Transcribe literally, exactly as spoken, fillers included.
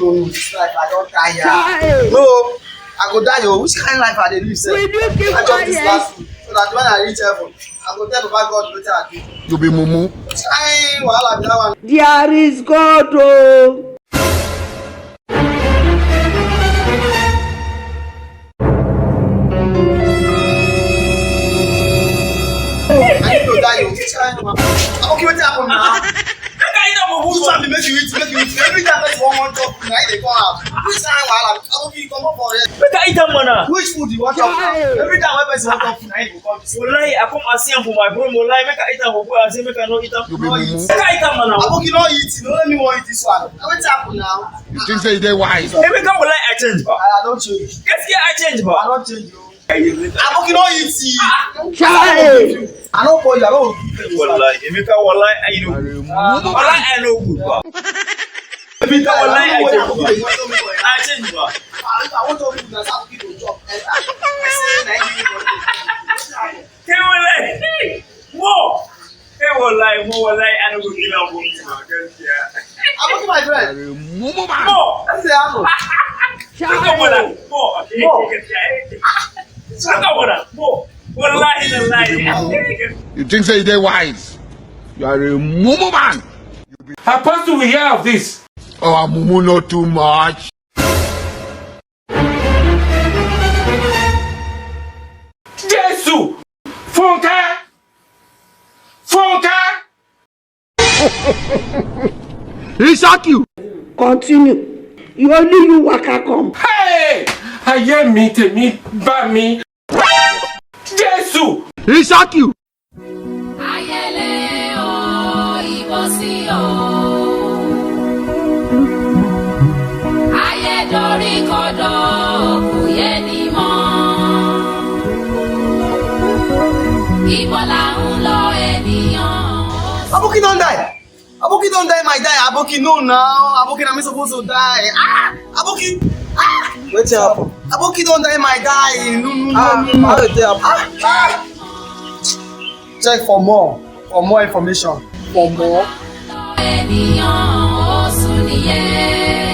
Oh, this life, I don tire. Chai! No, I go die o. Which kind life I dey live sef? Will you keep quiet? I chop this last food so that when I reach heaven, I go tell Baba God wetin I do. You be mumu. Which kind wahala be that one? There is God o. I need to die o. Which kind of, Aboki, wetin happen now? Make I eat am o. Which one be make you eat, make you eat? Every time person wan, wan chop food, na him dey come out. Which kind wahala? Aboki, comot for here. Make I eat am, mana. Which food you wan chop now? Every time when person wan chop food, na him go come. Wallahi, I come, I see am for my bro. Wallahi, make I eat am for bro. I say make I no eat am. You be mumu. Make I eat am, mana. Aboki, no eat. No let me wan eat this one. Na wetin happen now? You think say you dey wise? Emeka, wallahi, I change, ba. I don change. Gaskiya, I change, ba. I don change o. Aboki, no eat. Chai! I no call you, I no. Wallahi, Emeka, wallahi, I no good. Wallahi, I no good, ba. Emeka, wallahi, I change, I change, ba. I want to do that. Aboki go chop. I say na him. Ke wallahi. Mo. Ke wallahi, mo wallahi, I no go kill am for you, man. Gaskiya. Aboki, my friend. Mumu man. Mo. Wetin dey happen? Look at Mo. Mo. Mo. Look at Mo. Mo. Wallahi, wallahi. You think say you dey wise? You are a mumu man. Apostle, we hear of this. Our mumu not too much. Jesu! Funke! Funke! He shock you. Continue. You only you waka come. Hey! Ayé mi, tèmi bá mi. Jesu! He shock you. Ayé le o, ibo si o. Ayé dorí kodò, kò yé ni mọ́. Ibo là ń lọ ènìyàn? Aboki don die. Aboki don die, my die. Aboki, no now. Aboki, na me suppose to die. Ah, Aboki. Ah. Wetin happen? Aboki don die, my die. No, no, no, no, no. How e take happen? Ah, ah. Check for more, for more information. For more. Ènìyàn ó sùn nìyẹn.